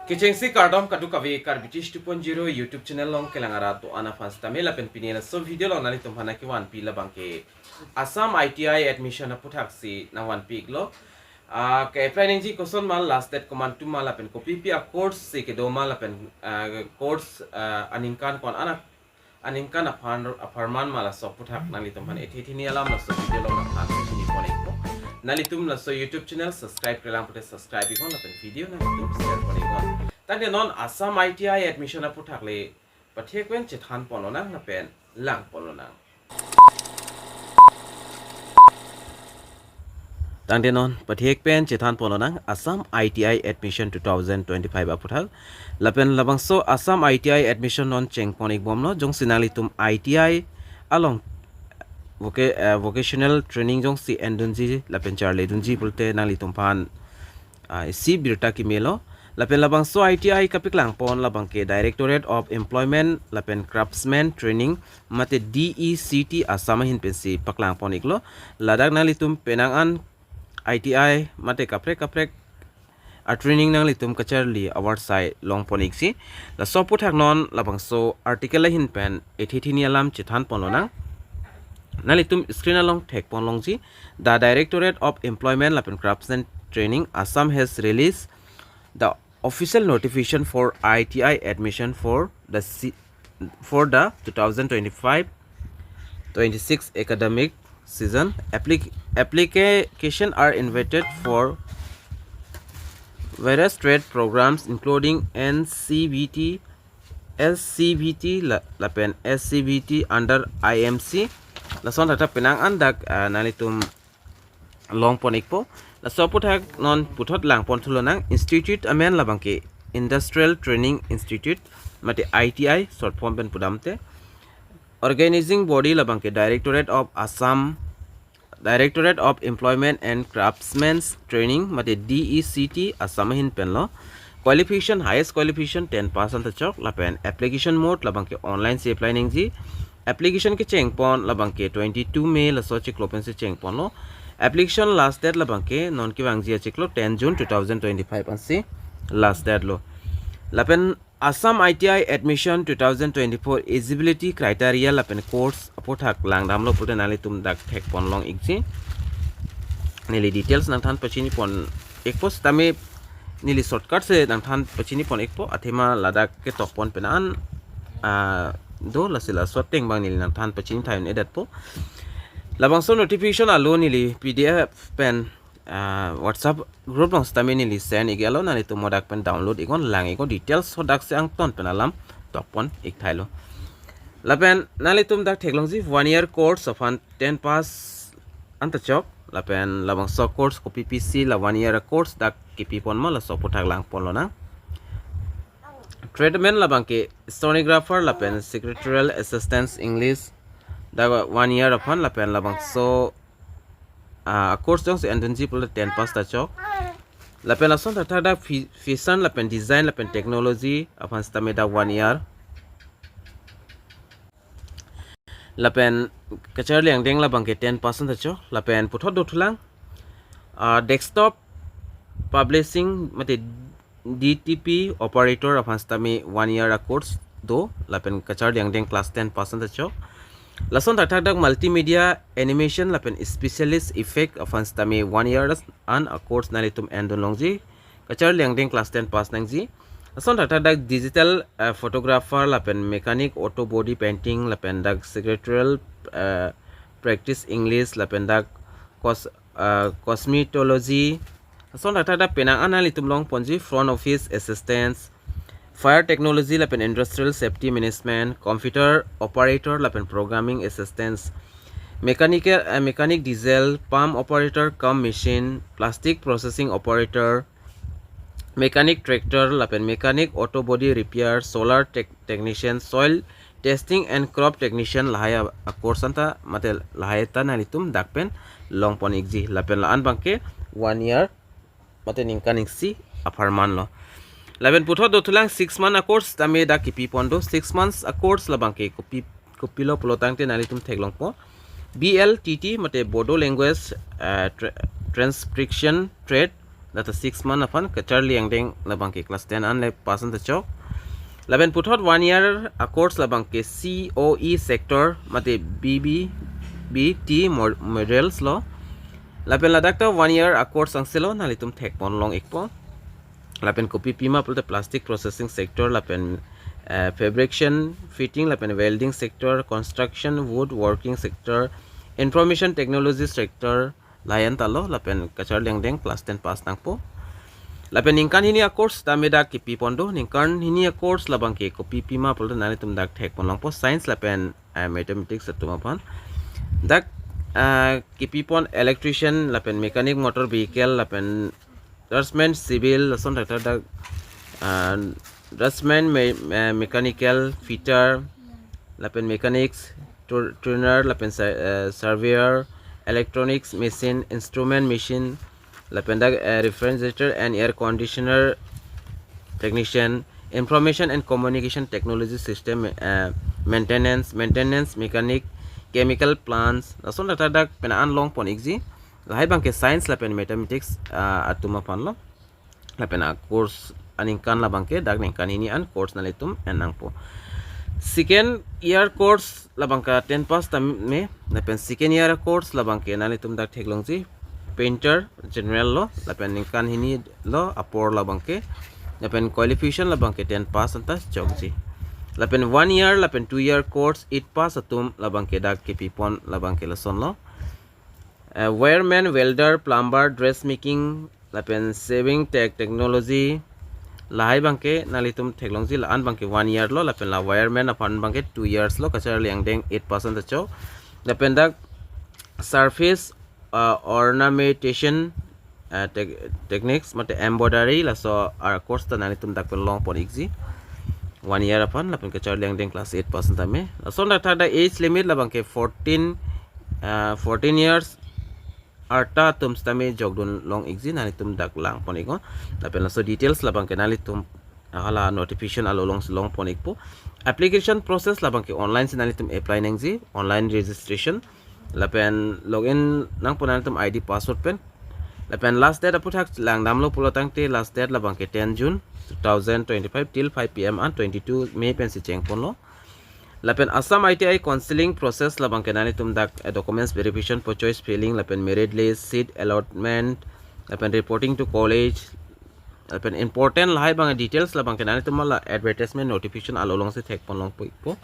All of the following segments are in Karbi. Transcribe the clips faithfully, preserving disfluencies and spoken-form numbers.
Kechengsi kardom kadokave Karbi Tish two point zero YouTube channel along kelang arat do-an aphan sitame lapen pini laso video along nanglitum aphan kevanpi labangke Assam I T I admission aputhaksi nangvanpi iklo. Ah, ke-apply nangji koson ma, last date komantu ma lapen kopipi a-course si kedo ma lapen, ah, course, ah, aningkan ko-an anak aningkan aphan apharman ma laso aputhak nanglitum aphan ethe thini alam laso video along nangthan pachini pon ikpo. Nanglitum laso YouTube channel subscribe-kre lang pute subscribe iknon lapen video nanglitum share pon iknon. Tangte non Assam I T I admission aputhak le pathek pen chethan ponlonang lapen lang ponlonang. Tangte non pathek pen chethan ponlonang Assam I T I admission two thousand twenty-five aputhak. Lapen labangso Assam I T I admission non cheng pon ikbomlo, jongsi nanglitum I T I along voca-, eh, vocational training jongsi endunji lapen charlidunji pulote nanglitum aphan, ah, isi birta kemelo. Lapen labangso I T I kapaklang pon labangke Directorate of Employment lapen Craftsman Training mate D E C T Assam ahin pensi paklang pon iklo. Ladak nanglitum penang an I T I mate kaprek kaprek a-training nanglitum kacharli avarsai long pon iksi. Laso aputhak non labangso article ahin pen ethe thini alam chethan ponlonang. Nanglitum screen along thek pon longji. The Directorate of Employment lapen Craftsman Training Assam has released the official notification for I T I admission for the se-, for the two thousand twenty-five twenty-six academic season. Applic-, application are invited for various trade programs including N C V T, S C V T la-, lapen S C V T under I M C. Lason thakthak penang an dak, ah, nanglitum long pon ikpo. Laso aputhak non puthot lang pon thulonang. Institute amen labangke Industrial Training Institute mate I T I short form pen pudamte. Organizing body labangke Directorate of Assam, Directorate of Employment and Craftsmen's Training mate D E C T Assam ahin penlo. Qualification, highest qualification ten pass anta chok, lapen application mode labangke online si apply nangji. Application kecheng pon labangke twenty-two May laso achiklo pensi cheng ponlo. Application last date labangke non kevangji achiklo ten June two thousand twenty-five ansi last date lo. Lapen Assam I T I admission two thousand twenty-four eligibility criteria lapen course aputhak langdamlo pulote nanglitum dak thek pon long ikji. Neli details nangthan pachini pon ikpo sitame neli shortcut si nangthan pachini pon ikpo, athema ladak ketok pon penang an, ah, do, lasi laso ateng abang neli nangthan pachini thai un-edetpo. Labangso notification alo neli P D F pen, ah, WhatsApp group along sitame neli send iklo, nanglitum modak pen download iknon, lang iknon, details hodak si angton pen alam tok pon ik thailo. Lapen nanglitum dak theklongji one year course aphan ten pass anta chok, lapen labangso course kopi pisi la one year course dak kipi pon ma laso aputhak lang ponlonang. Trade amen labangke stenographer lapen secretarial assistance English dak one year aphan, lapen labangso, ah, course jongsi endunji pulote ten pass ta chok. Lapen lason thakthak dak fa-, fashion lapen design lapen technology aphan sitame dak one year. Lapen kacharli angdeng labangke ten pass anta chok. Lapen puthot dothulang, ah, desktop publishing mate D T P operator aphan sitame one year a-course do, lapen kacharli angdeng class ten pass anta chok. Lason thakthak dak multimedia animation lapen specialist effect aphan sitame one year an a-course nanglitum endun longji. Kacharli angdeng class ten pass nangji. Lason thakthak dak digital, eh, photographer lapen mechanic auto body painting lapen dak secretarial, eh, practice English lapen dak cos-, eh, cosmetology. Lason thakthak dak penang an nanglitum long ponji front office assistance, fire technology lapen industrial safety management, computer operator lapen programming assistance, mechanical, eh, mechanic diesel pump operator cum machine, plastic processing operator, mechanic tractor lapen mechanic auto body repair, solar tech-, technician, soil testing and crop technician lahai a, a-course anta mate lahai ta nanglitum dak pen long pon ikji. Lapen la-an abangke one year mate ningkan isi apharman lo. Lapen puthot dothulang six month a-course tame dak kipi pon do. Six months a-course labangke kopi, kopilo pulo tangte nanglitum theklongpo. B L T T mate Bodo Language, eh, Tra-, Transcription Trade, Dak ta six month aphan kacharli angdeng labangke class ten an le pass an ta chok. Lapen puthot one year a course labangke C O E sector mate B B B T mo-, models lo. Lapen ladak ta one year a course angse lo, nanglitum thekpon long ikpo. Lapen kopi pima pulote plastic processing sector, lapen eh, fabrication, fitting, lapen welding sector, construction, wood working sector, information technology sector, layan ta lo, lapen kacharli angdeng class ten pass nangpo. Lapen ningkan hini a course tame dak kipipon do, ningkan hini a course labangke kopi pima pulote nanglitum dak thekpon longpo, science lapen eh, mathematics atum aphan. Dak eh, kipipon electrician lapen mechanic motor vehicle lapen draftsman civil, lason dak dak eh, draftsman me- eh, mechanical fitter lapen mechanics tur- turner lapen sa- eh, surveyor, electronics machine, instrument machine, lapen dak eh, refrigerator and air conditioner technician, information and communication technology system eh, maintenance, maintenance mechanic, chemical plants, lason dak dak pen an longpon ikji. Lahai abangke science lapen mathematics ah, atum aphan lo. Lapen a course aningkan labangke dak ningkan hini an course nanglitum en nangpo. Second year course labangke ten pass tame, lapen second year course labangke nanglitum dak theklongji painter general lo, lapen ningkan hini lo apor labangke, lapen qualification labangke ten pass an ta chokji. Lapen one year lapen two year course eight pass atum labangke dak kipipon labangke lason lo. Eh, wireman, welder, plumber, dressmaking, lapen sewing tech technology, lahai abangke nanglitum theklongji, la-an abangke one year lo, lapen la wireman aphan abangke two years lo, kacharli angdeng eight pass an ta chok. Lapen dak surface uh, ornamentation uh, tech- techniques mate embroidery, laso a course ta nanglitum dak pen longpon ikji. One year aphan, lapen kacharli angdeng class eight pass an tame. Lason dak thak dak age limit labangke fourteen uh, fourteen years arta atum sitame jokdun long ikji, nanglitum dak langpon iknon. Lapen laso details labangke nanglitum hala notification alo alongsi longpon ikpo. Application process labangke online si nanglitum apply nangji, online registration. Lapen login nangpo nanglitum I D password pen. Lapen last date aputhak langdamlo pulo tangte last date labangke ten June two thousand twenty-five till five P M an twenty-two May pensi chengponlo. Lapen Assam I T I counseling process labangke nanglitum dak eh, documents verification, purchase filing, lapen merit list, seat allotment, lapen reporting to college, lapen important lahai abang details labangke nanglitum la advertisement notification alo alongsi thekpon longpo ikpo.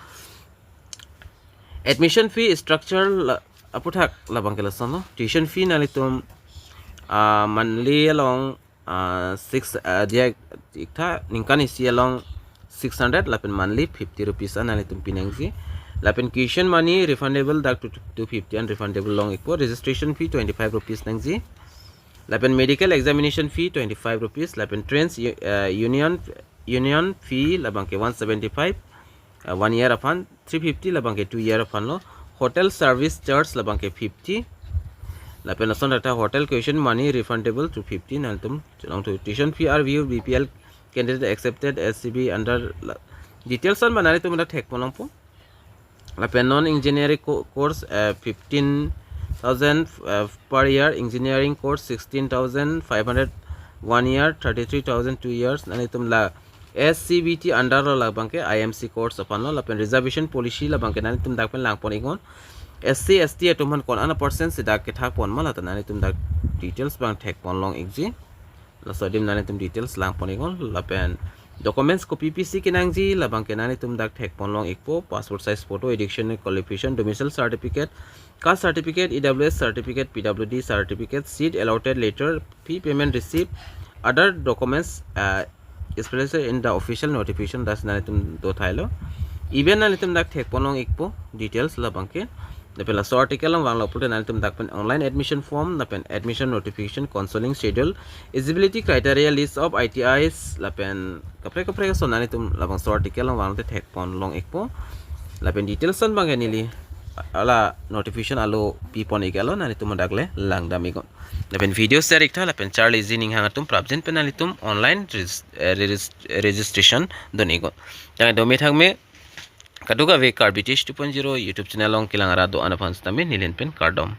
Admission fee structure la, aputhak labangke lason lo. Tuition fee nanglitum ah, monthly along ah, six ah, dia iktha ningkan isi along six hundred, lapen monthly fifty rupees an nanglitum pinangji. Lapen tuition money refundable dak two two fifty an refundable long ikpo. Registration fee twenty-five rupees nangji. Lapen medical examination fee twenty-five rupees. Lapen trains u- ah, union union fee labangke one seventy-five, uh, one year aphan, three fifty labangke two year aphan lo. Hotel service charge labangke fifty. Lapen lason dak ta hotel tuition money refundable two fifty, nanglitum chelong thu. Tuition fee are view B P L candidate accepted S C B under la- details an ba nanglitum dak thekpon longpo. Lapen non engineering co- course uh, fifteen thousand uh, per year, engineering course sixteen thousand five hundred one year, thirty-three thousand two years, nanglitum la S C B T under lo labangke I M C course aphan lo. Lapen reservation policy labangke nanglitum dak pen langpon iknon. S C S T atum aphan ko-an a percent si dak kethakpon ma, la ta nanglitum dak details abang thekpon long ikji. Laso adim nanglitum details langpon iknon. Lapen documents kopi pisi kenangji labangke nanglitum dak thekpon long ikpo: passport size photo, education qualification, domicile certificate, caste certificate, E W S certificate, P W D certificate, seat allotted letter, fee payment receipt, other documents uh, specified in the official notification, thus nanglitum dothailo. Even nanglitum dak thekpon long ikpo details labangke. Lapen laso article along vanglo pulote nanglitum dak pen online admission form, lapen admission notification, counseling schedule, eligibility criteria, list of I T Is, lapen kaprek kaprek ason nanglitum labangso article along vanglote thekpon long ikpo. Lapen details an abangke neli hala notification alo pipon iklo, nanglitum dak le langdam iknon. Lapen video share iktha, lapen charliji ning hang atum prapjin pen nanglitum online regis- eh, regis- registration dun iknon. Tangte dome thangme, kadokave Karbi Teach two point zero YouTube channel along kelang arat do-an aphan sitame neli pen kardom.